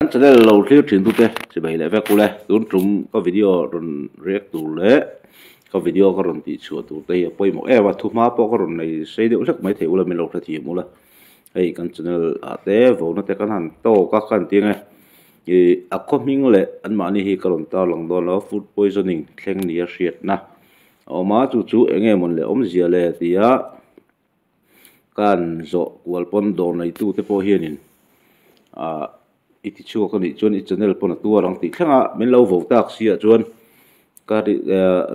Kan channel lo thlir thin tute chibai leh vek ule tun tum ka video rawn react tur leh ka video ka rawn tih chhuah tur te hi a pawimawh em a thu hma pawh ka rawn nei sei deuh hlek mai thei ula min lo hrethiam ula hei kan channel ah te vona te kan han tawk a kan ti ange ih a khaw hming leh anmahni hi ka rawn tarlang dawn lo food poisoning thleng nia hriatna a awm a chu chu eng nge mawn leh awmzia le tia. Kan zawh kual pawn dawr neitu te pawh hianin ah i ti chhuak a nih chuan i channel pawn a tuar ang tih thleng a min lo vo tak si ah chuan ka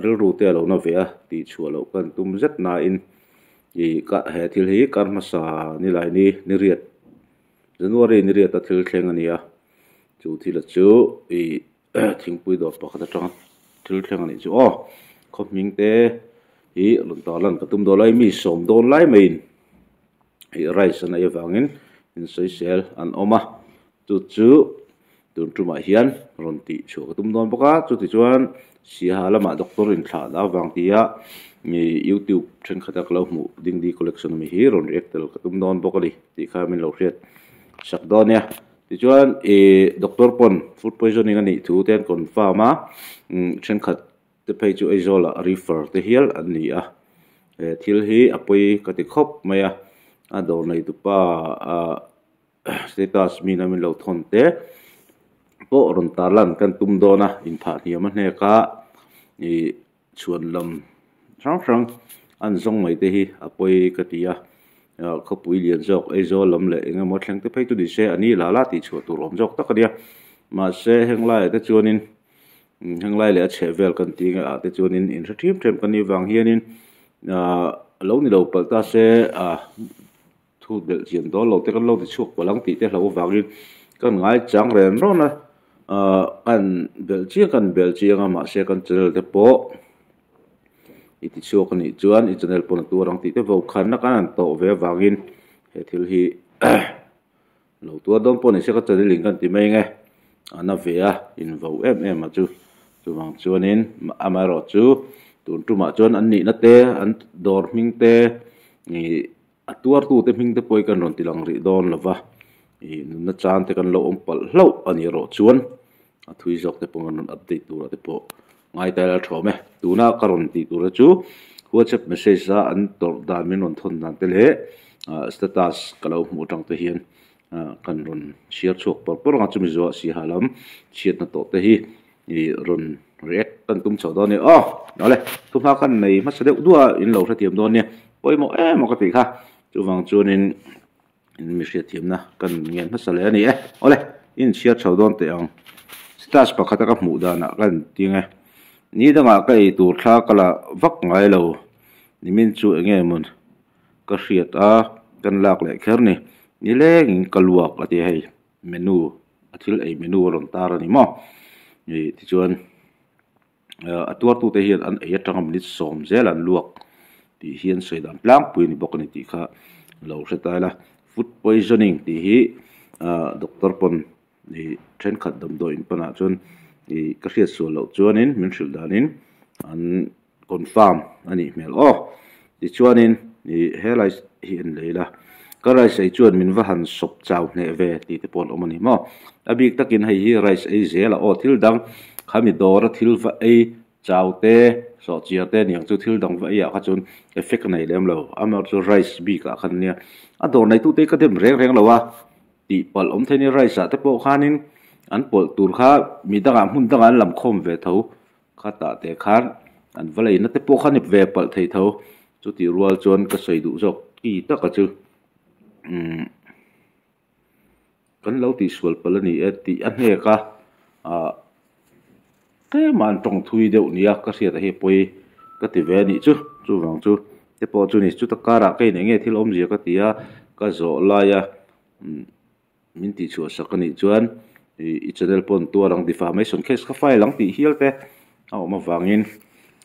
rilru te a lo na ve a tih chhuah loh kan tum zet nain ih ka he thil hi kar hmasa ni lai ni ni riat January ni riat a thil thleng a ni a chu thil a chu ih Thingpui dawr pakhat atanga thil thleng a nih chu aw khaw hming te hi rawn tar lan ka tum dawn lai mi sawm dawn lai maiin ih rice an ei avangin insawisel an awm a chu chu tun tumah hian rawn tih chhuah ka tum dawn bawk a chutichuan siaha lamah doctor inthlah dah avang tia ih youtube thenkhat a ka lo hmuh dingdi collection ami hi rawn react tel ka tum dawn bawk a ni tih kha min lo hriat sak dawn nia. Tichuan ih doctor pawn food poisoning a nih thu te an confirm a umm thenkhat te phei chu Aizawl ah refer te hial an ni a he thil hi a pawi ka ti khawp mai a a dawr nei tupa ah status mi in a min lo thawn te pawh rawn tarlan kan tum dawn a inphah hniam a hnek a ih Chhuan lam hrang hrang an zawng mai te hi a pawi ka ti a, khawpui lian zawk Aizawl lam leh eng emaw thleng te phei chu ni se a ni la la tih chhuah tur awm zawk tak a nia. Mahse heng laiah te chuanin heng lai leh a chheh vel kan tih ah te chuanin in hre ṭhim ṭhem kan nih vang hianin ahh lo ni lo palh ta se ah thu belh chian dawn lo te kan lo ti chhuak palh ang tih te hlauh avangin kan ngai chang ren rawn a ahh kan belh chiang kan belh chiang a mahse kan channel te pawh i ti chhuak a nih chuan i channel pawn a tuar ang tih te vokhanna kan han tawh ve avangin he thil hi lo tuar dawn pawh ni se ka channel in kan ti mai ang e a na ve a in vo em em a chu chuvang chuanin amaherawh chu tun tumah chuan an nihna te an dawr hming te ih. A tuartute hming te pawh hi kan rawn ti lang rih dawn lo va, ih nunna chan te kan lo awm palh hlauh a nih erawh chuan a thui zawk te pawh kan rawn update turah te pawh ngai ta ila thawm e. Tuna ka rawn tih tura chu WhatsApp message a an tawrh dan min rawn thawn dan te leh ah status ka lo hmuh atang te hian ah kan rawn chhiar chhuak pawr pawr ang a chumi zuah siaha lam chhiatna tawh te hi ih rawn react kan tum chho dawn a ni aw awle thuhma khan nei hmasa deuh duah a in lo hrethiam dawn nia pawimawh em a ka tih kha chuvang chuanin in mi hriatthiamna kan ngen hmasa leh a ni e awle in chhiar chho dawn teh ang status pakhat a ka hmuh danah ka inting e ni dangah ka ei tur thla ka la vak ngai lo nimin chu eng nge maw ka hriat a kan lak leh kher ni nilengin ka luak a ti a hei. Menu a thil ei menu a rawn tar a ni maw ih tichuan a tuartute hian an ei atanga minute sawm zel an luak tih hi an sawi dan tlangpui a ni bawk a ni tih kha lo hre ta ila food poisoning tih hi ah doctor pawn ih thenkhat damdawi in panah chuan ih ka hriat sual loh chuanin min hrilh danin an confirm a nih hmel aw tichuanin ih helai hi en leh ila ka rice ei chuan min va han sawp chau hneh ve tih te pawh an awm a ni maw a bik takin hei hi rice ei zel a aw thil dang khami dawra thil va ei chau te sawhchiar te aniang chu thil dang va ei ah kha chuan effect a nei lem lo amaherawhchu rice bik ah khan nia a dawr nei tute hi ka dem reng reng lo a tih palh awm thei a ni rice ah te pawh khanin an pawlh tur kha mi dangah hmun dangah an lam khawm ve tho. Khatah te khan an va leina te pawh kha ni ve palh thei tho chutih rual chuan ka sawi duh zawk ki taka chu umm kan lo tihsual palh a ni e tih a hnek a ah tlema an tawng thui deuh nia ka hriat ah hi pawi ka ti ve a nih chu chuvang chu te pawh chu ni chuta karah ka ineng nge thil awmzia ka ti a ka zawh laia umm. Min tih chhuah sak a nih chuan ih i channel pawn tuar ang defamation case kha file ang tih hial te a awm avangin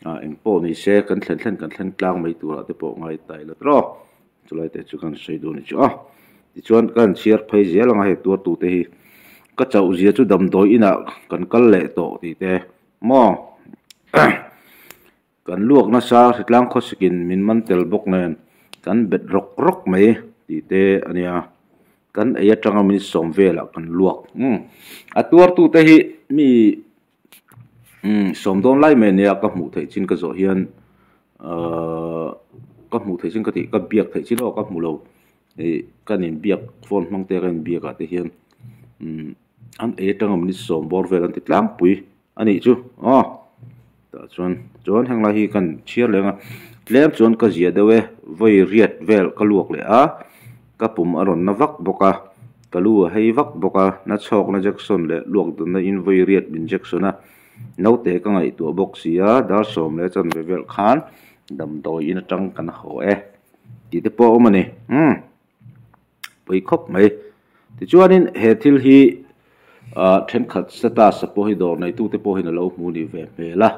ah eng pawh ni se kan thlen thlen kan thleng tlang mai turah te pawh ngai ta ila tawh chulai te chu kan sawi duh a ni chu a tichuan ka han chhiar phei zel ang a hei tuar tute hi ka chauh zia chu damdawi inah kan kal leh tawh tih te maw Kan luak nasa hritlang khawsikin min man tel bawk nen kan bet rawk rawk mai tih te a nia. Kan ei atanga minute sawm velah kan luak. Umm a tuartute hi mi umm sawm dawn lai mai ania ka hmuh theih chin ka zawh hian ahh ka hmuh theih chin ka tih ka biak theih chin aw ka hmu lo ih kan inbiak phone hmang te ka inbiak ah te hian umm an ei atanga minute sawm bawr vel an ti tlangpui a nih chu aw tah chuan chuan heng lai hi kan chhiar leng a tlem chuan ka zia deuh e vawi riat vel ka luak leh a ka pum a rawn na vak bawk a ka lu a hei vak bawk a na chhawkna Jackson leh luak danna in vawi riat min Jackson a naute ka ngaihtuah bawk si a dar sawm leh chanve vel khan damdawi in atang kan haw e tih te pawh a awm a ni umm. Pawi khawp mai. Tichuanin he thil hi ah thenkhat status a pawh hi dawr neitute pawhin a lo hmu ni ve hmel a,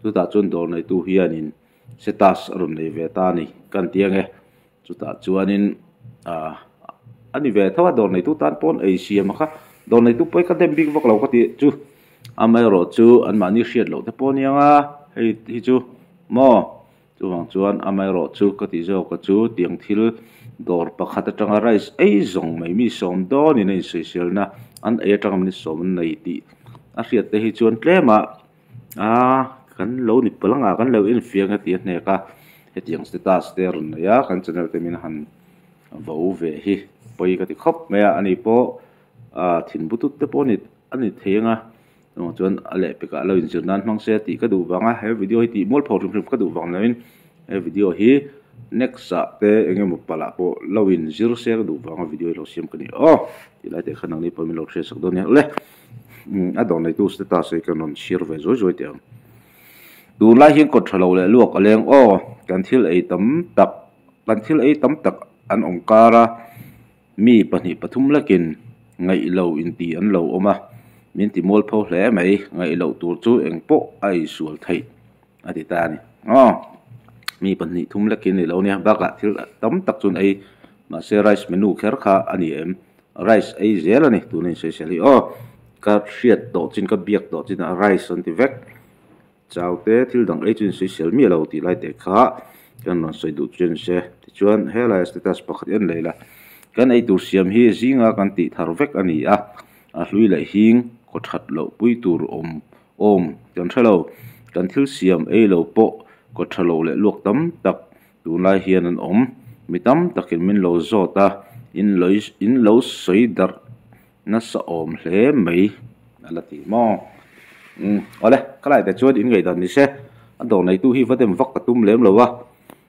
chutah chuan dawr neitu hianin status a rawn nei ve ta a ni ka ni ang e. Chutah chuanin ah a ni ve tho a dawr neitu tan pawn ei siam a kha dawr neitu pawh hi ka dem bik vak lo ka tih chu amaherawh chu anmahni hriat loh te pawh a ni ang a hei hi chu maw. Chuvang chuan amaherawh chu ka tih zawk a chu tiang thil dawr pakhat atanga rice ei zawng mai mi sawm dawnin a insawiselna an ei atanga min sawm an nei tih a hriat te hi chuan tlema a kan lo ni palh anga kan lo enfiah ang a tih a hnek a hetiang status te a rawn nei a kan channel te min han vo ve hi pawi ka ti khawp mai a ani pawh ah thin butut te pawh a ni thei ang a. Chuvang chuan a lehpekah lo inzir nan hmang se tih ka duh vang a, he video hi tih mual pho hrim hrim ka duh vang loin he video hi next ah te eng emaw palh ah pawh lo inzir se ka duh vang a video hi lo siam ka ni aw tih lai te khan nangni pawh min lo hriat sak dawn nia le a dawr neitu status hi ka rawn chhiar ve zuai zuai teh ang. Tunlai hian kawt tha lo leh luak a leng aw kan thil ei tam tak kan thil ei tam tak an awm kar a. Mi pahnih pathum lekin ngaih lo inti an lo awm a, min ti mualpho hle mai, ngaih loh tur chu eng pawh a insual theih a ti ta a ni. Aw, mi pahnih thum lekin ni lo nia, bakah thil tam tak chuan ei mahse rice menu kher kha a ni em, rice ei zel a ni tuna insawisel hi aw, ka hriat tawh chin ka biak tawh chin ah rice an ti vek. Chau te thil dang ei chu insawisel miah lo tih lai te kha kan rawn sawi duh chu a ni se. Tichuan helai status pakhat en leh ila kan eitur siam hi zinga kan tih thar vek a ni a, a hlui leh hing khaw that loh pui tur awm awm kan hre lo. Kan thil siam ei lo pawh kaw tha lo leh luak tam tak tunlai hian an awm. Mi tam takin min lo zawt a, in in lo sawi darh Nasa awm hle mai a la ti maw? Umm awle ka lai te chuan in ngaihdan ni se a dawr neitu hi va dem vak ka tum lem lo a,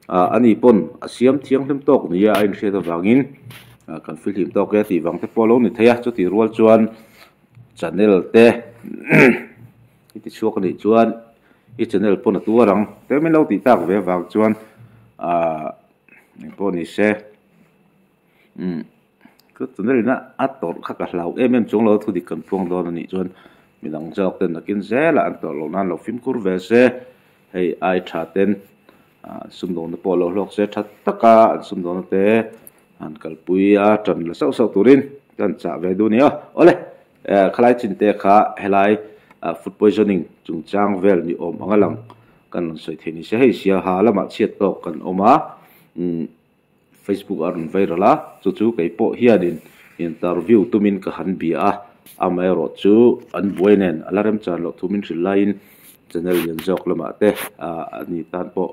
ah ani pawn a siam thianghlim tawk nia a inhriat avangin ah kan fihlim tawk e tih vang te pawh a lo ni thei a, chutih rual chuan channel te i ti chhuak a nih chuan i channel pawn a tuar ang te min lo tih tak ve avang chuan ah engpawh ni se umm. Ka channel ina a tawrh kha ka hlau em em chuang lo a thu dik kan phuang dawn a nih chuan midang zawk ten nakin zelah an tawrh loh nan lo fimkhur ve se hei ai tha ten ah sumdawng te pawh lo hlawk se tha taka an sumdawng te han kalpui a tan la sauh sauh turin ka han chah ve duh a ni aw awle eh khalai chin te kha helai ah food poisoning chungchang vel ni awm ang a lang kan rawn sawi thei ni se hei siaha lamah chhiat tawk kan awm a umm. Facebook a rawn viral a, chu chu kei pawh hianin interview tumin ka han bia a, amaherawh chu an buai nen a la remchan loh thu min hrilh laiin channel lian zawk lamah te ah a ni tan pawh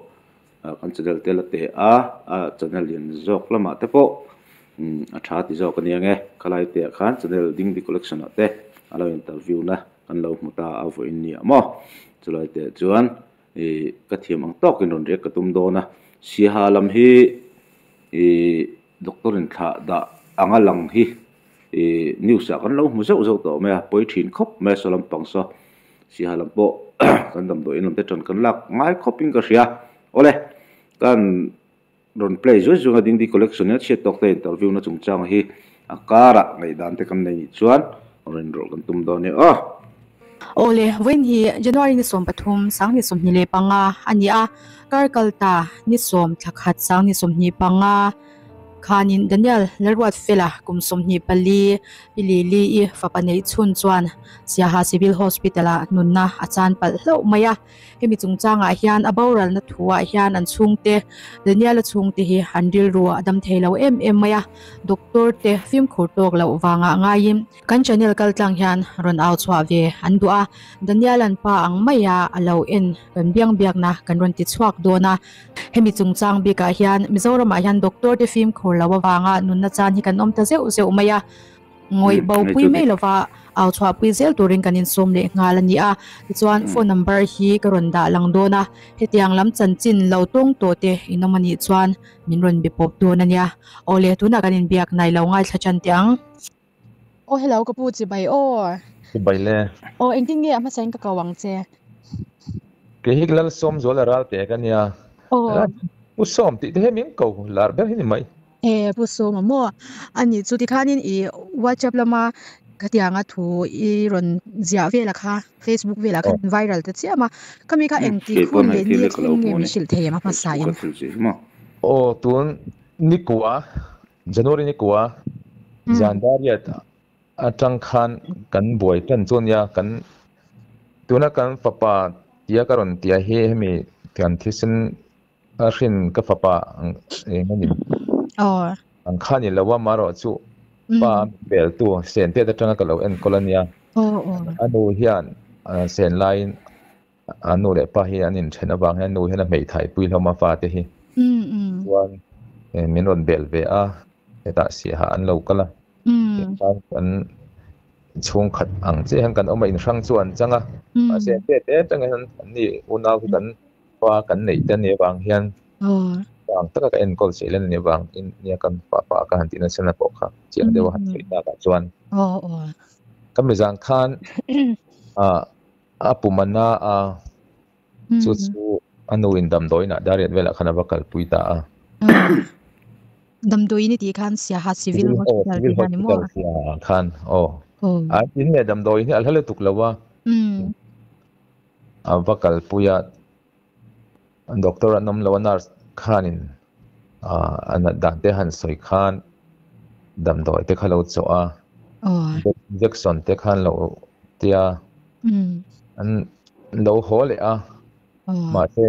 kan channel te la teh a, a channel lian zawk lamah te pawh umm a tha ti zawk a nia nge, khalai te ah khan channel Dingdi collection ah te a lo interview na kan lo hmu ta a vawiin nia maw, chulai te chuan. Ih ka thiam ang tawkin rawn riak ka tum dawn a, Siaha lam hi ih doctor in thlah dah anga lang hi ih news ah kan lo hmu zeuh zeuh tawh mai a, pawi thin khawp mai a saw lampang saw Siaha lam pawh kan damdawiin lam te tan kan lak ngai khawpin ka hria. Awle kan. Rawn play zuai zuai a Dingdi Collection hian chhiat tawk te interview na chungchang hi a karah ngaihdan te kan nei nih chuan rawn inrawlh kan tum dawn nia aw. Awle, vawiin hi January ni 13, sang ni 25 a ni a, kar kal ta ni sawm thla khat sang ni 25. Khanin Daniel Lalruatfela kum 24 i Lily-i fapa neih chhun chuan Siaha Civil Hospital-ah nunna a chan palh hlauh mai a. Hemi chungchangah hian a boralna thuah hian an chhungte, Daniel-a chhungte hi an rilru a dam thei lo em em mai a. Doctor te fimkhur tawk loh vangah ngaiin kan channel kaltlang hian rawn au chhuah ve an duh a. Daniel-a'n pa ang maia a lo en kan biang biakna kan rawn ti chhuak dawn a. Hemi chungchang bikah hian Mizoramah hian doctor te fimkhur lo avanga nunna chan hi kan awm ta zeuh zeuh mai a, ngawih bo pui mai lova au chhuah pui zel turin kan insawm leh nghal a ni a. Tichuan phone number hi ka rawn dah lang dawn a, hetiang lam chanchin lo tawng tawh te in awm a nih chuan min rawn be pawp dawn a nia. Awle, tunah kan inbiak nai lo ngaithla tan teh ang. Aw hello ka pu chibai aw. Chibai le. Aw engtin nge a hmasa in ka ko ang che. Kei hi Lalsawmzuala ral teh ka nia. Aw. Pu Sawm tih te hi min ko lar ber hi ni mai. E Pu Sawma maw ani chu tikhanin i WhatsApp lama khatianga thu i rawn ziah vela kha Facebook velah khan viral ta chiam a khami kha engtik hun leh ni a thleng nge min hrilh thei em a hmasa in. Aw tun nikua January ni kua zan dariat atang khan kan buai tan chu ania kan tuna kan fapa tia ka rawn tia hi hemi kan thisen a hrin ka fapa eng ani ang kha ni lo a marawh chu pa bel tu sen te atanga ka lo enkawl ania a nu hian sen laiin a nu leh pa hi an inthen avang hian nu hian a hmeithai pui hlawm a fate hi chuan min rawn bel ve a hetah siaha an lo kal a tichuan kan chhungkhat ang chiah hian kan awm a inhrang chu an chang a mahse te te atang hian an ni unau hi kan pa kan neih te ania vang hian vang taka ka enkawl che ila ania vang in nia kan pa pa ka han tih nasa na pawh kha chiang deuh a han sawi takah chuan ka mizang khan ah A pum a na a, chu chu a nu in damdawiin ah Dariat velah khan a va kalpui ta a. Damdawiin i tih khan Siaha Civil Hospital tih khan ni maw? Siaha khan aw. A in leh damdawiin hi a hla lutuk lo a. A va kalpui a, doctor an awm lo a, nurse khanin a nat dan te han sawi khan damdawi te kha lo chawh a, injection te khan lo tia an lo haw leh a, mahse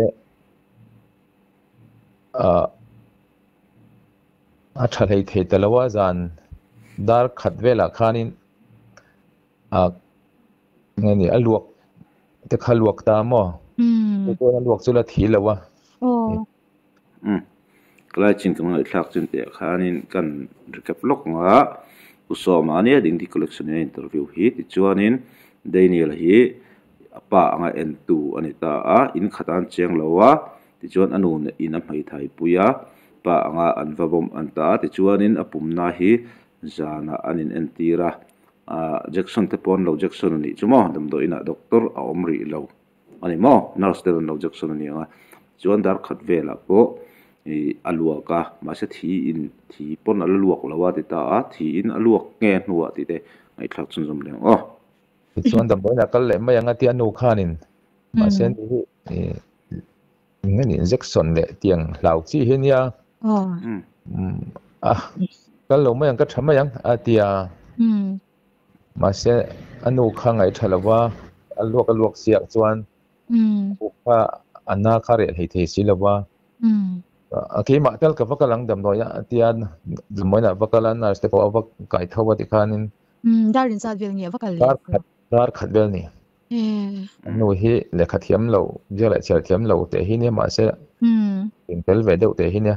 a tha hlei thei ta lo a zan dar khat velah khanin nge ni a luak te kha luak ta maw chuan a luak chu la thi lo a. Umm ka lai chin ka ngaihthlak chin teh khanin kan recap lawk ang a Pu Sawma ania Dingdi Collection in a interview hi tichuanin Daniel hi a pa anga entu a ni ta a in khat an cheng lo a tichuan a nu in a hmeithai pui a pa anga an va bawm an ta a tichuanin a pumna hi zanah an in entir a ah Jackson te pawh an lo Jackson a nih chu maw damdawi inah doctor a awm rih lo. A ni maw? Nurse te rawn lo jection a ni ang a, chuan dar khat velah pawh ih a luak a, mahse thi in thi pawn a la luak lo a ti ta a, thi in a luak nge hnuah tih te ngaihthlak chhunzawm leh ang aw. Tichuan damdawiin a kal leh mai ang a tia nu khanin mahse ni hi ih eng nge ni injection leh tiang hlau chi hi nia a kal lo mai ang ka tha mai ang a tia. Mahse, a nu kha ngaih tha lo va, a luak a luak siak chuan a u kha a na kha reh hlei thei si lo va. A keimah tel ka va kal ang damdawi a tia, damdawiin ah va kal a, nurse te pawh a va kai tho a tikhanin. Dar inzat vel nge a va kal leh? Dar khat, dar khat vel ni. A nu hi lehkha thiam lo, ziak leh chhiar thiam lo teh hi nia mahse, in tel ve deuh teh hi nia.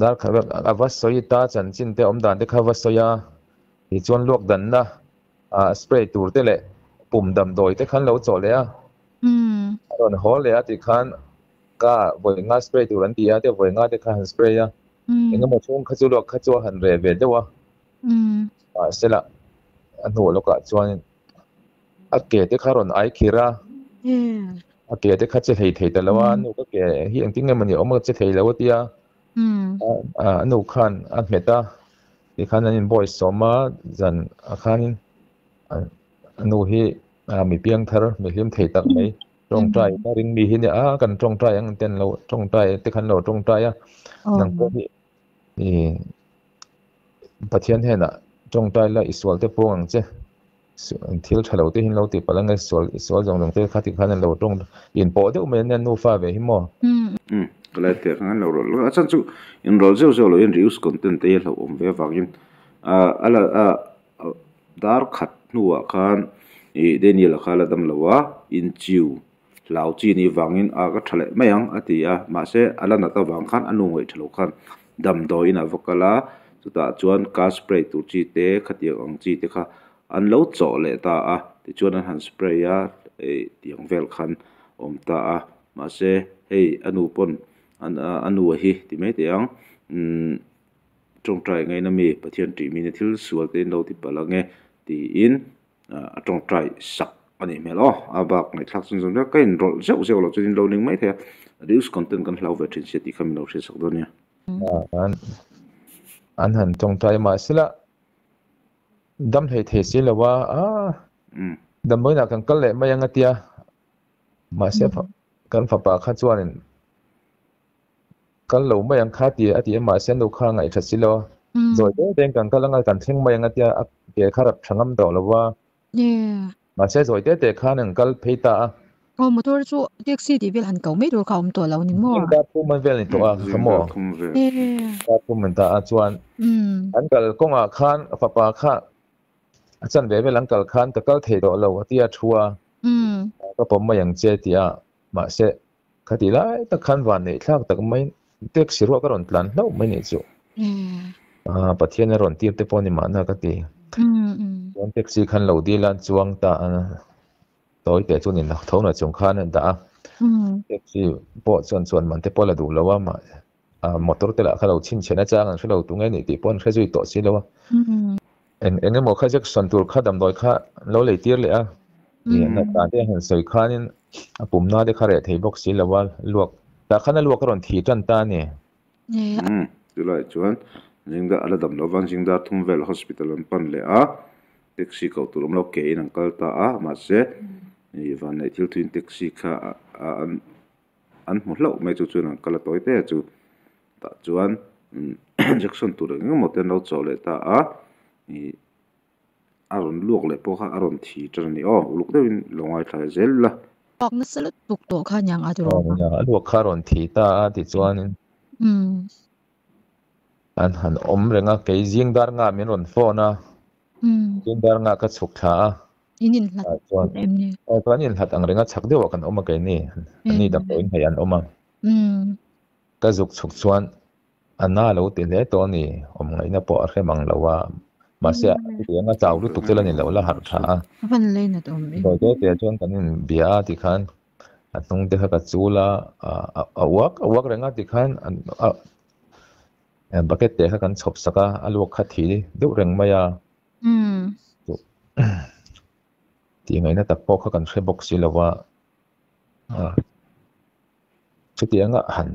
Dar khat vel a va sawi ta chanchin te awm dan te kha va sawi a, tichuan luak danna ah spray tur te leh pum damdawi te khan lo chawh leh a, a rawn haw leh a tikhan ka vawi nga spray tur an ti a te vawi nga te kha han spray a, engemaw chhung kha chu luak kha chu a han reh ve deuh a, mahse lah a hnuh lawkah chuan a ke te kha rawn ai khir a, a ke te kha che hlei thei ta lo a, nu ka ke hi engtin nge mawni awm a che thei lo a tia, a nu khan a hmet a, tikhan an inbawi sawm a, zan ah khanin a nu hi mi piangthar mi hlim thei tak mai tawngtai ka ring mi hi nia a kan tawngtai ang ten lo tawngtai te khan lo tawngtai a, nang pawh hi. I Pathian hnenah tawngtai la i sual te pawng ang che thil tha lo te hi an lo ti palh ang e sual i sual zawng zawng te kha tikhan an lo tawng inpawh deuh mai ania nufa ve hi maw. Umm ka lai teh khan an lo rawlh a chan chu inrawlh zeuh zeuh loin reuse content te hi a hlauhawm ve avangin ah a la ah dar khat hnuah khan ih Daniel-a kha la dam lo a inchiu hlau chi nih vangin a ka tha leh mai ang a ti a, mahse a la nat avang khan a nu ngaih tha lo khan damdawiin a va kal a, chutah chuan car spray tur chi te khatiang ang chi te kha an lo chawh leh ta a, tichuan an han spray a ih tiang vel khan a awm ta a, mahse hei a nu pawn a nu a hi ti mai teh ang umm tawngtai ngaina mi Pathian tih mine thil sual te in lo ti palh ang e tiin a tawngtai sak a nih hmel aw a bak ngaihthlak chhun zawng zawng ka inrawlh zeuh zeuh loh chuan in lo ning mai thei a reels content kan hlau ve thin sia tih kha min lo hriat sak dawn nia. An han tawngtai mahsela dam hlei thei si lo a damdawiinah kan kal leh mai ang a tia mahse kan fapa kha chuanin kal lo mai ang kha ti a ti a mahse an lo kha ngaih tha si lo a zawi deuh deuhin kan kal anga kan thleng mai ang a tia a ke kha rap tha ngam tawh lo a mahse zawi te te khan an kal phei ta a. Aw motor chu taxi tih vel han ko mai tur kha a awm tawh lo ni maw? Zing dar thum an vel ni tawh a kha maw? Dar thum an ta a chuan an kal kawngah khan a fapa kha a chan ve vel an kal khan ka kal thei tawh lo a tia thu a ka pawm mai ang che ti a mahse Khati lai tak khan van neih thlak tak mai taxi ruah ka rawn tlan hlauh mai nih chu. Aa Pathian a rawn tir te pawh ni mahna ka ti. Chuan taxi khan lo dil a chuang ta a tawi teh chu nin tho na chung khan a dah a. Taxi pawh chuan chuan man te pawh la duh lo a mah motor te lah kha lo chhinchhiah na chang an hre lo tu nge nih tih pawh an hre zui tawh si lo a. Eng eng emaw kha Jackson tur kha damdawi kha an lo lei tir leh a, ih a dan te a han sawi khanin a pumna te kha reh thei bawk si lo a, luak tah khan a luak a rawn thi tan ta a ni. Umm chulaiah chuan Zingdar a la dam lo vang Zingdar thum vel hospital an pan leh a, taxi koh tur awm lo ke in an kal ta a, mahse ih vanneih thil thuin taxi kha an an hmu hlauh mai chu chuan an kal a tawi te chu tah chuan injection tur eng emaw te an lo chawh leh ta a ih a rawn luak leh pawh kha a rawn thi tan a ni aw uluk deuhin lo ngaithla zel ila. Luak nasa lutuk tawh kha aniang a tiraw? A luak kha a rawn thi ta a tichuanin an han awm reng a kei zing dar nga min rawn phone a zing dar nga ka chhuk thla a. In inhlat chuan em ni? Aw kan inhlat ang reng a chhak deuhah kan awm a keini ani damdawiin hei an awm a. Ka zuk chhuk chuan a na lo ti hle tawh a ni awm ngaihna pawh a hrem ang lo a mahse a chutiang a chau lutuk chu la ni lo la harh tha a. A van lei nat awm em? Dawi te te chuan kan inbia a tikhan a hnung te kha ka chul a a uak a uak reng a tikhan a bucket te kha kan chhawp sak a a luak kha thi deuh reng mai a. Tih ngaihna tak pawh kha kan hre bawk si lo a, chutianga han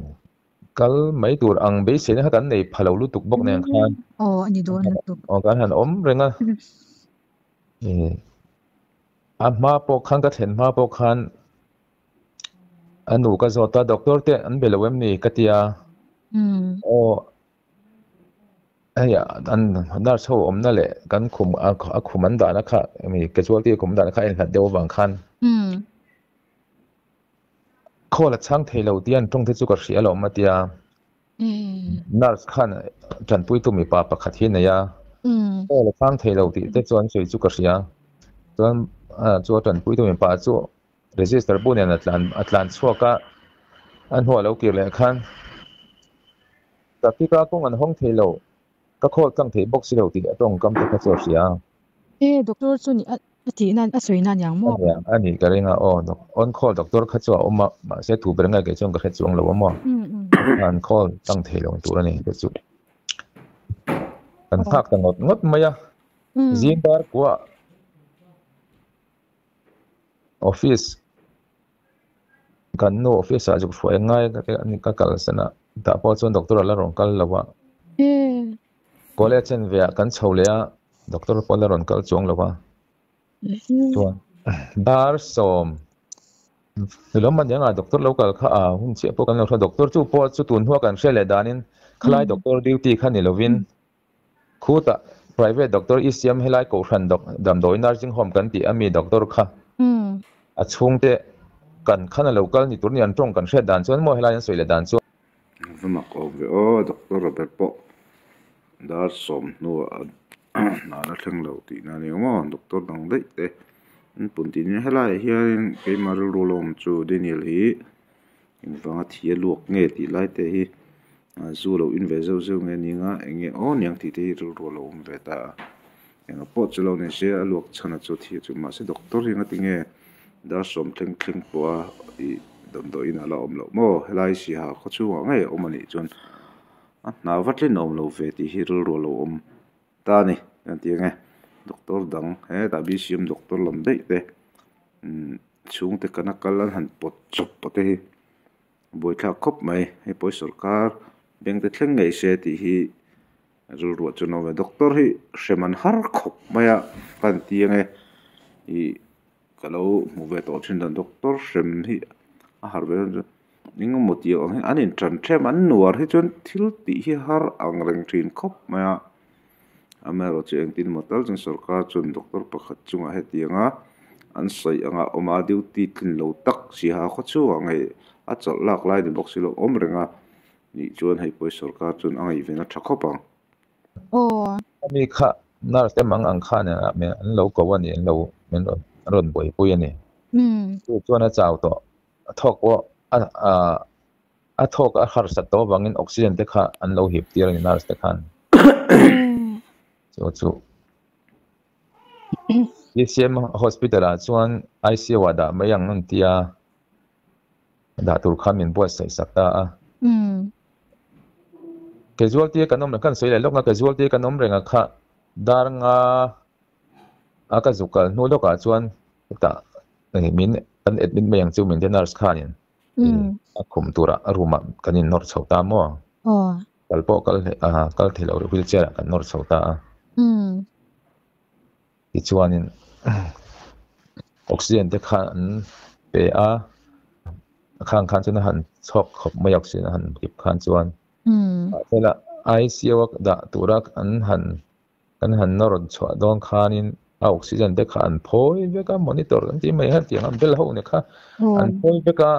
kal mai tur ang beiseina kha kan nei pha lo lutuk bawk nen khan. Aw a ni dawn lutuk. Aw kan han awm reng a. A hma pawh khan ka thlen hma pawh khan a nu ka zawt a doctor te an be lo em ni ka ti a. Aw Hei an nurse ho awmna leh kan khum a khum an dahna kha mi casualty khum an dahna kha a inhlat deuh avang khan call a chhang thei lo tia an tawng te chu ka hria alawm a tia nurse khan tanpuitu mipa pakhat hi a nei a call a chhang thei lo tih te chuan sawi chu ka hria chuan chu a tanpuitu mipa chu register bu nen a tlan a tlan chhuak a a hnuah lo kir leh khan. Traffic a kawng an hawng thei lo, ka call tlang thei bawk si lo tih a tawngkam te kha chu a hria. E, doctor chu ni a tih nan a sawi nan yang maw? A niang, a nih ka ring a, aw on call doctor kha chu a awm a, mahse thu ber ngai kei chuan ka hre chuang lo a maw? An call tlang thei lo tur a ni te chu. Kan nghak ta ngawt ngawt mai a, zing dar kuah office Kan nu office ah zuk hruai ngai ka kal san a, tah pawh chuan doctor a la rawn kal lo a. College en ve ah kan chho leh a, doctor pawh a la rawn kal chuang lo a. Chuan dar sawm hlawm a niang a doctor lo kal kha a hun chiah pawh kan lo hria, doctor chu pawh chu tun hnu a kan hria leh danin Khalai doctor duty kha ni lovin khutah private doctor i siam helai kohhran damdawi nursing home kan tih ami doctor kha a chhungte kan khan a lo kal ni tur ni an tawng kan hriat dan chuan maw helai an sawi leh dan chuan. Va mak awm ve aw doctor Robert pawh dar sawm hnuah a la thleng lo tihna a ni ang maw doctor dang daih te an pun tih nia helaiah hianin keimah rilru lo awm chu Daniel hi engvanga thi a luak nge tih lai te hi zu lo in ve zeuh zeuh nge ni anga eng nge aw niang tih te hi rilru a lo awm ve ta a engah pawh chu lo ni se a luak chhan a chu thi chu mahse doctor hi engati nge dar sawm thleng thleng pawh a ih damdawiin a la awm loh maw helai siaha khaw chhungah ngei a awm a nih chuan a hna va tlin a awm lo ve tih hi rilru a lo awm ta a ni kan ti ang e doctor dang hetah B_C_M doctor lam daih te umm chhungte kana kal an han pawt chawp pawh te hi buaithlak khawp mai hei pawh hi sawrkar bank te thleng ngei se tih hi rilruah chuan a awm ve doctor hi hrem an har khawp mai a kan ti ang e ih ka lo hmu ve tawh thin dan doctor hrem hi a har ve dawn chuan engemaw tih ang hi an intan ṭhem an nuar hi chuan thil tih hi har ang reng thin khawp mai a amaherawhchu chu engtin maw tal chuan sawrkar chuan doctor pakhat chungah hetiang a an sawi anga awm a duty tlin lo tak siaha khaw chhungah ngei a chawlh lak lai ni bawk si lo awm reng a nih chuan hei pawh hi sawrkar chuan a ngaihven a tha khawp ang. Aw. Ami kha nurse te mang ang khan an lo ko a ni an lo min rawn an rawn buaipui a ni. Chu chuan a chau tawh a thawk pawh a a thawk a harsat tawh avangin oxygen te kha an lo hip tir a ni nurse te khan. Chu chu BCM hospital ah chuan ICU ah dah mai ang an ti a, dah tur khan min buatsaih sak ta a. Casualty a kan awm reng, kan sawi leh lawk a, casualty a kan awm reng a kha dar nga a ka zuk kal hnu lawkah chuan hetah min kan admit mai ang chu min ti a nurse khanin a khum turah a room ah kan innawr chho ta maw. Kal pawh kal kal thei lo wheelchair ah kan nawr chho ta a. Tichuanin oxygen te kha an pe a, a khang khan chuan a han chhawk khawp mai a oxygen a han ip khan chuan. Mahsela I_C_U a dah tura an han kan han nawr chhuah dawn khanin a oxygen te kha an phawi vek a monitor kan tih mai kha tiang a bel ho ni kha an phawi vek a.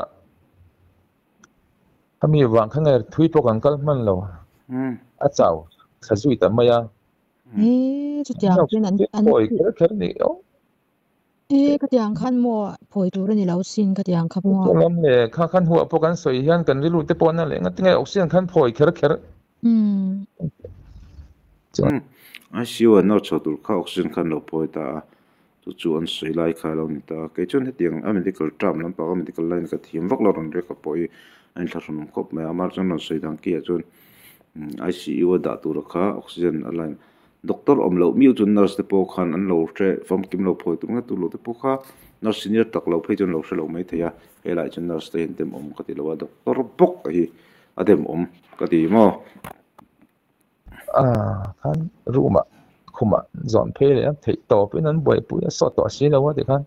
Khami vang kha nge thui pawh kan kal hman lo a chau thla zui ta mai a. He chutiang chuan an an Phawi kher kher ni o. E khatiang khan maw phawi tur a ni lo sin khatiang kha maw. Lam le kha khan huah pawh kan sawi hian kan rilru te pawh a na leh ngat tinge oxygen khan phawi kher kher. Chuan ICU an nawr chho tur kha oxygen khan lo phawi ta a chu chu an sawi lai kha a lo ni ta a kei chuan hetiang a medical term lampang a medical line ka thiam vak lo rawn riak a pawh hi a inthlahrun awm khawp mai a amah chuan rawn sawi dan ki ah chuan I_C_U a dah tur kha oxygen a line doctor awm loh miau chuan nurse te pawh khan an lo hre famkim lo phawi tur nge tur lo te pawh kha nurse senior tak lo phei chuan an lo hre lo maithei a helaiah chuan nurse te hian demawm ka ti lo a doctor bawk hi a demawm ka ti maw. Khan room ah khum ah zawn phei leh a theih tawp in an buaipui a sawt tawh si lo a tikhan.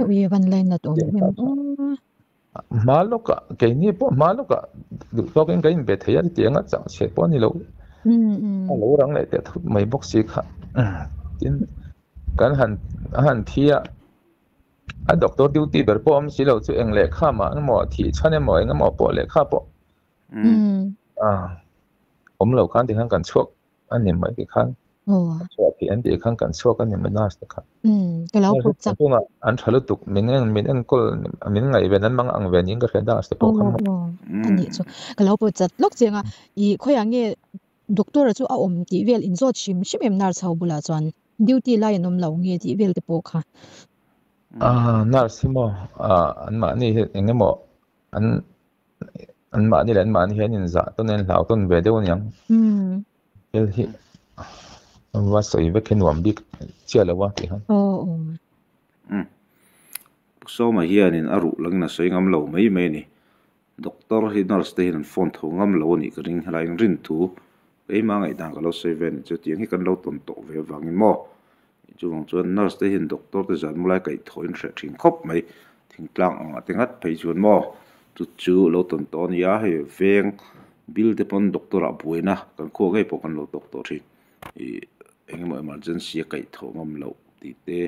Ui van line nat awm em aw. Hma lawk ah keini pawh hma lawk ah duh tawk in kan inbe thei a tiang a chang chhe pawh a ni lo. A lo rang leh teh thut mai bawk si kha. Tin kan han a han thi a a doctor duty ber pawh awm si lo chu eng lehkha mah emaw thih chhan emaw eng emaw pawh lehkha pawh Awm lo khan tikhan kan chhuak a ni mai tikhan chhuah theih an tih khan kan chhuak a ni mai nurse te khan. Ka lo put chak. Chungah an tha lutuk min en min enkawl min ngaih ven an mang ang ve niin ka hria nurse te pawh khan. A nih chu ka lo put chat lawk chiang a i khawiah nge doctor a chu a awm tih vel in zawt hrim hrim em nurse ho bulah chuan duty lai an awm lo nge tih vel te pawh kha. Nurse hi maw an mahni hi eng emaw an An mahni leh an mahni hian inzah tawn a inhlau tawn ve deuh aniang. Thil hi va sawi vek hi nuam bik chiah lo a tih khan. Sawma hianin a ruh langin a sawi ngam lo mai mai a ni. Doctor hi nurse te hian an phone tho ngam lo a nih ka ring. Helai rin thu keimah ngaihdan ka lo sawi ve a ni chu. Tiang hi kan lo tawn tawh ve avangin maw. Chuvang chuan nurse te hian doctor te zan mulai kaih thawh in hreh thin khawp mai. Thingtlang angah te ngat phei chuan maw chu chu lo tawn tawh a nia hei veng Bill te pawn doctor ah buaina kan khuak ngei pawh kan lo tawk tawh thin. Ih eng emaw emergency a kaih tho ngam loh tih te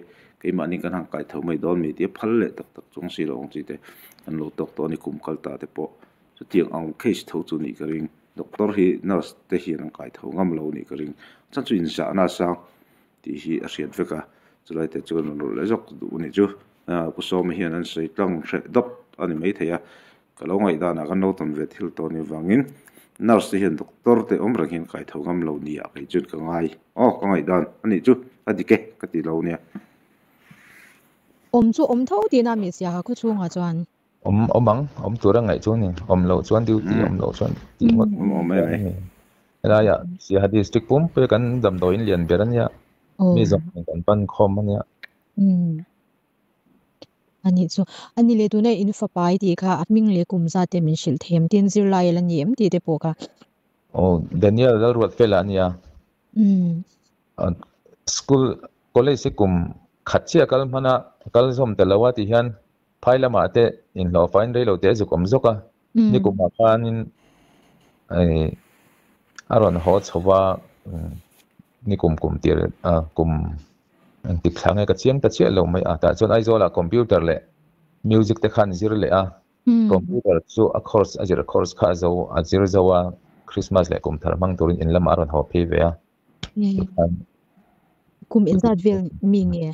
keimahni kan han kaih tho mai dawn mi tih a phal leh tak tak chuang si lo ang chi te kan lo tawk tawh a ni kum kal ta te pawh chutiang ang case tho chu nih ka ring. Doctor hi nurse te hian an kai tho ngam lo nih ka ring. Chuan chu inzahna a sang tih hi a hriat vek a, chulai te chuan rawn rawlh leh zawk duh a nih chu. Pu Sawma hian an sawi tlang hreh dawp a ni maithei a, ka lo ngaihdanah kan lo tawn ve thil tawh a nih vangin nurse te hian doctor te awm reng hian kai tho ngam lo nia kei chuan ka ngai. Aw ka ngaihdan a nih chu a dik e ka ti lo nia. Awm chu awm tho tihna mi siaha khawchhungah chuan. Awm awm ang, awm tura ngaih chu a ni. Awm loh chuan duty awm loh chuan tih ngawt Awm awm em a ni. Helaiah Siaha district pumpui kan damdawiin lian ber a nia. Mi zawng zawng kan pan khawm a nia. A nih chu. A ni leh tuna in fapa i tih kha a hming leh kum zat te min hrilh them tin zirlai a la ni em tih te pawh kha. Aw Daniel Lalruatfela a nia. School college hi kum khat chiah kal hman a kal zawm ta lo a ti hian Phai lamah te inhlawhfain reilo te a zuk awm zawk a, nikumah khanin a rawn haw chho va, nikum kum tir kum engtik thla nge ka chiang ta chiah lo mai a, tah chuan Aizawlah computer leh music te khan zir leh a, computer chu a course a zir course kha a zo a zir zo a, Christmas leh kum thar hmang turin in lamah a rawn haw phei ve a. Kum engzat vel mi nge?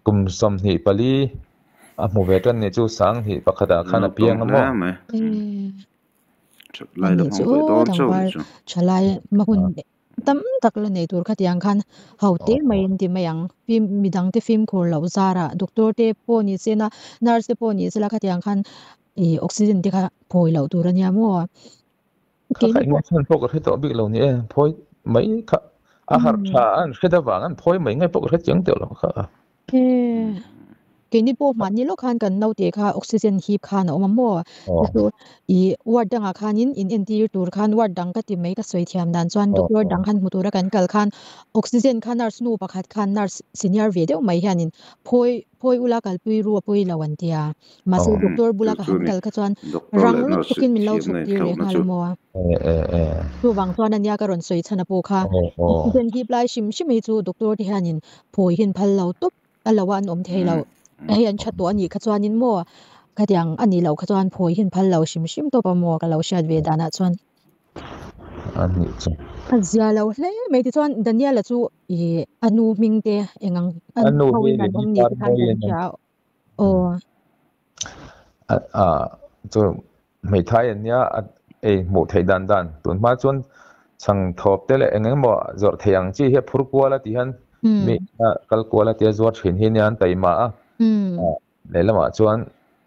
Kum 24 a hmu ve tan ni chu sanghnih pakhatah khan a piang a maw? Ani chu aw tlangval thalai hma hun tam tak la nei tur khatiang khan ho te mai an ti mai ang. Fim midang te fimkhur loh zarah doctor te pawh ni se na nurse te pawh ni se la khatiang khan ih oxygen te kha phawi loh tur a nia maw? Kha kha engmah chhan pawh ka hre tawh bik lo ni e, phawi mai kha a harh tha a an hret avang an phawi mai ngai pawh ka hre chiang teuh lo kha. Keini pawh mahni lawk khan kan naute kha oxygen hip khan a awm a maw? Chu i ward dangah khanin in entir tur khan ward dang ka ti mai ka sawi thiam dan chuan doctor dang khan hmu tura kan kal khan oxygen kha nurse nu pakhat khan nurse senior ve deuh mai hianin phawi Phawi ula kalpui ru a pawi lo an ti a. Mahse doctor bula ka han kal kha chuan rang lut tukin min lo chhuk tir leh nghal a maw. Chuvang chuan ania ka rawn sawi chhan a pawh kha oxygen hip lai hrim hrim hi chu doctor te hianin phawi hian phal lo tawp a lo a an awm thei lo. Hei an tha tawh a nih kha chuanin maw khatiang a nih loh kha chuan phawi hian phal lo hrim hrim tawp a maw ka lo hriat ve danah chuan. A nih chu. A zia lo hle mai tichuan Daniela chu ih a nu hming te eng ang a nu ho hi in an awm Lily ni te khan Parmawi kan a ni. hria aw. A a chu hmeithai an nia a ei hmuh theih dan dan tun hma chuan chhang thawp te leh eng eng emaw zawrh theih ang chi hi a phur kual a ti hian mi kal kual a tia zuar thin hi nia an taima a. Lehlamah chuan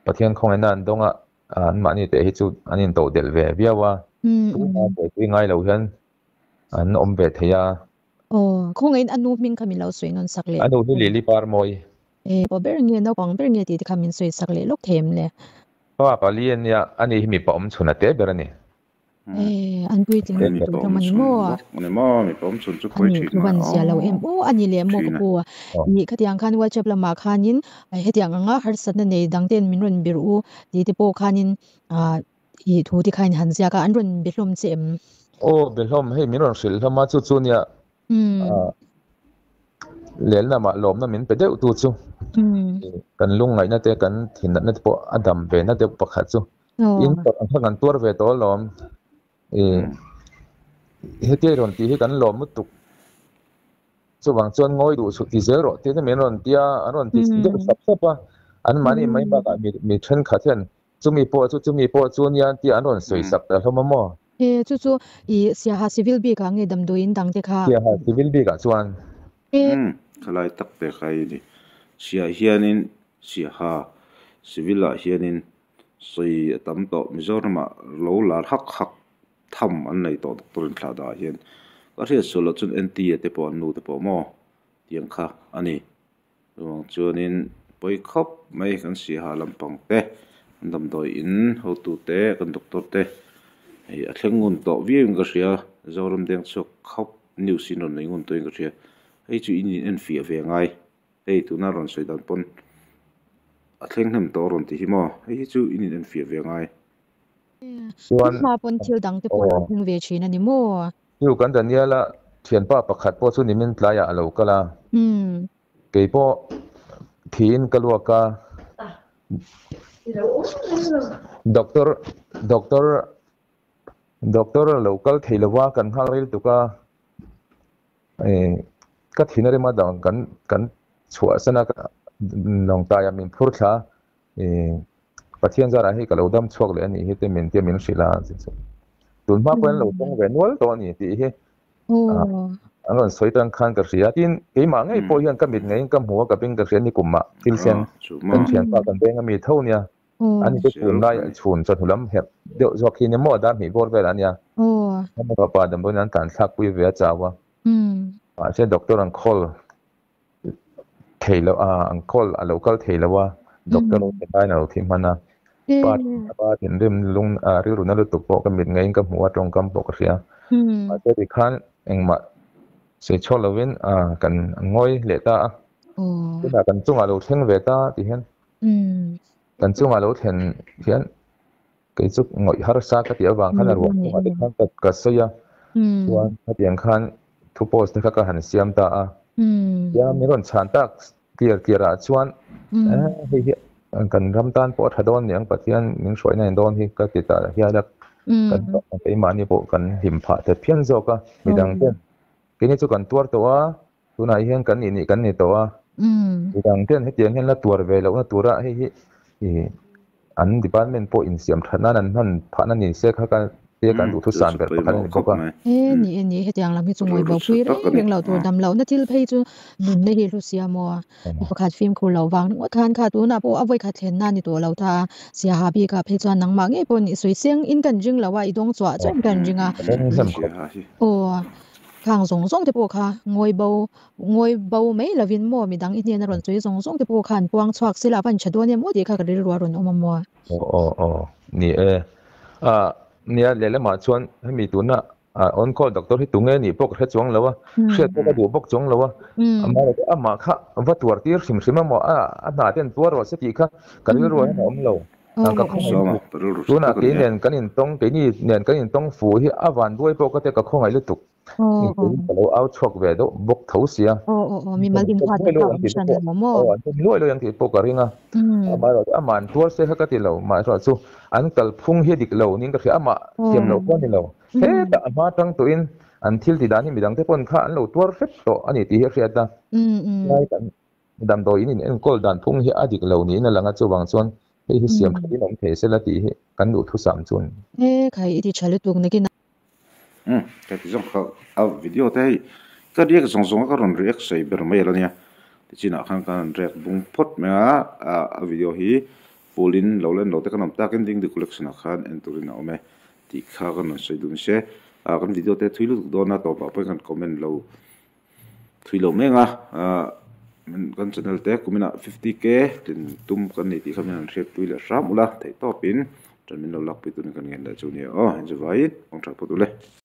Pathian khawngaihna an dawng a An mahni teh hi chu an intoh delh ve viau a, tuna buaipui ngai lo hian an awm ve thei a. Aw, khawngaihin a nu hming kha min lo sawi nawn sak leh. A nu hi Lily Parmawi. E, aw ber nge naupang ber nge tih te kha min sawi sak leh lawk thei em le? Pa pali a nia, ani hi mipa awm chhun a te ber a ni. E, an puitling Mi tur pa hlawm awm a ni chhun maw? bawk a ni maw? Mi pa awm chhun chu pawi Ani thin chu mai van zia lo em aw aw a ni leh maw ka thin a. pu. Nih khatiang khan WhatsApp lamah khanin hetiang anga harsatna nei dang ten min rawn bir u tih te pawh khanin ah ih thu te kha in han ziak a, an rawn be hlawm che em? Aw be hlawm, hei min rawn hrilh hlawm a chu chu nia lel lamah lawmna min pe deuh tu chu kan lungngaihna te kan thinatna te pawh a dam ve na deuh pakhat chu in tawrh ang kha kan tuar ve tawh alawm. Hetia i rawn tih hi kan lawm lutuk. Chuvang chuan ngawi duh suh ti zel rawh tih te min rawn ti a, an rawn ti deuh sap sap a. An mahni mai bakah mi thenkhat hian chumi pawh chu chumi pawh chu nia tia an rawn sawi sak ta hlawm a maw? E, chu chu i Siaha Civil bikah nge damdawiin dang te kha? Siaha Civil bikah chuan. E. Umm, khalai tak te kha i ni. Siah hianin Siaha Civil ah hianin Sawi a tam tawh. Mizoramah lo lar hak hak tham an nei tawh doctor in thlah dah hian ka hriat sual loh chuan NT a te pawh an nu te pawh maw tiang kha a ni. Chuvang chuanin pawi khawp mai kan siaha lampang te kan damdawi in hotu te kan doctor te hei a thleng ngun tawh viau in ka hria Zoram Dengchhuak khawp news in rawn nei ngun tawhin ka hria hei chu in in enfiah ve ngai. Hei tuna rawn sawi dan pawn a thleng hnem tawh a rawn ti hi maw? Hei hi chu in in enfiah ve ngai. Chuan Hma pawn thil dang te pawh a lo aw. thleng ve thin a ni maw? Chu kan Daniela thianpa pakhat pawh chu nimin tlaiah a lo kal a. Keipawh thiin ka luak a. Doctor doctor doctor a lo kal thei lo va kan nghak ril tuk a. Ka thin a rem a dang kan kan chhuahsan a lawngtaiah min phur thla a. Pathian zarah hei ka lo dam chhuak leh a nih hi te min tia min hrilh a tun hma pawhin an lo tawng ve nual tawh a ni tih hi an rawn sawi tang khan ka hria tin keimah ngei pawh hian ka mit ngeiin ka hmu a ka beng ka hria ni kum ah thil thlen kan thianpa kan beng ami tho nia ani te tun lai chhun chawhnu lam herh deuh zawk hi ni maw dar hnih bawr vel ah nia fapa damdawiin an tlan thlak pui ve a chau a mahse doctor an call thei lo a an call a lo kal thei lo a doctor lo thlen laiin a lo thi hman a pa pa thinrim lung ah rilru na lutuk pawh ka mit ngeiin ka hmu a tawngkam pawh ka hria mahse tikhan engmah sawi chhuak lovin ah kan ngawi leh ta a tunah kan chungah lo thleng ve ta ti hian kan chungah lo thlen hian kei chu ngawih harsa ka tih avang khan a ruang chungah te khan ka sawi a, chuan hetiang khan thu post te kha ka han siam ta a, tia min rawn chhan tak tlir tlir ah chuan hei hi kan ram tan pawh a tha dawn niang Pathian min hruaina in dawn hi ka ti ta hial a, kan keimahni pawh kan hlim phah ta phian zawk a, midang ten keini chu kan tuar tawh a, tunah hian kan nih nih kan ni tawh a, midang ten hetiang hian la tuar ve lohna tura hei hi ih an department pawh insiam that nan an hman phahna ni se kha ka tia kan duhthusam ber pakhat a ni bawk a. E ni e ni hetiang lam hi chu ngawi bo pui reng reng lo tur dam lohna thil phei chu nunna hi hlu sia maw mi pakhat fimkhur loh vang ringawt khan kha tunah pawh a vawikhat thlenna a ni tawh lo ta a, Siaha bikah phei chuan nangmah ngei pawh nih sawi seng in kan ring lo a i dawng chuah chuan kan ring a. Aw. Khang zawng zawng te pawh kha ngawi bo ngawi bo mai lovin maw midang i hnena rawn sawi zawng zawng te pawh khan puang chhuak sela a van tha dawn em aw tih kha ka rilru a rawn awm a maw. Aw aw aw ni e. Ah nia lehlamah chuan hemi tuna ah on call doctor hi tunge nih pawh ka hre chuang lo a, hriat pawh ka duh bawk chuang lo a, amaherawhchu amah kha va tuar tir hrim hrim a maw a a hna ten tuar rawh se tih kha ka rilru ah hian a awm lo. Ka khawngaih lutuk. Tunah kei nen kan intawng, keini nen kan intawng fuh hi a van duai pawh ka tia ka khawngaih lutuk. Kei ka lo au chhuak ve deuh bawk tho sia. Aw an tum luai luai ang tih pawh ka ring a. Amaherawhchu amah an tuar se kha ka ti lo. Amaherawhchu an kalphung hi a dik lo niin ka hria. Amah thiam loh pawh a ni lo. Hetah a hma tang tawhin an thil ti dan hi midang te pawn kha an lo tuar hrep tawh a ni tih hi a hriat a. Tlai kan Damdawi in inenkawl dan phung hi a dik lo niin a lang a, chuvang chuan hei hi siam thatin awm thei sela tih hi kan duhthusam chu a ni. He khai i ti tha lutuk nakin a. Umm ka ti zawng kha a video te hei ka react zawng zawng a ka rawn react sawi ber mai alo nia tichinah khan ka rawn react bung phawt mai a a video hi full in lo len lo te kan awm tak in dingdi collection ah khan en turin a awm e tih kha ka rawn sawi duh ni se ah kan video te thui lutuk dawn a tawpah pawhin kan comment lo. Thui lo mek a, ahh kan channel te kuminah 50k tlin tum kan ni tih kha min han hriatpui leh hram ula theihtawpin tan min lo lakpui turin kan ngen leh chu nia aw, inchuvaiin kawng tha phawt ule.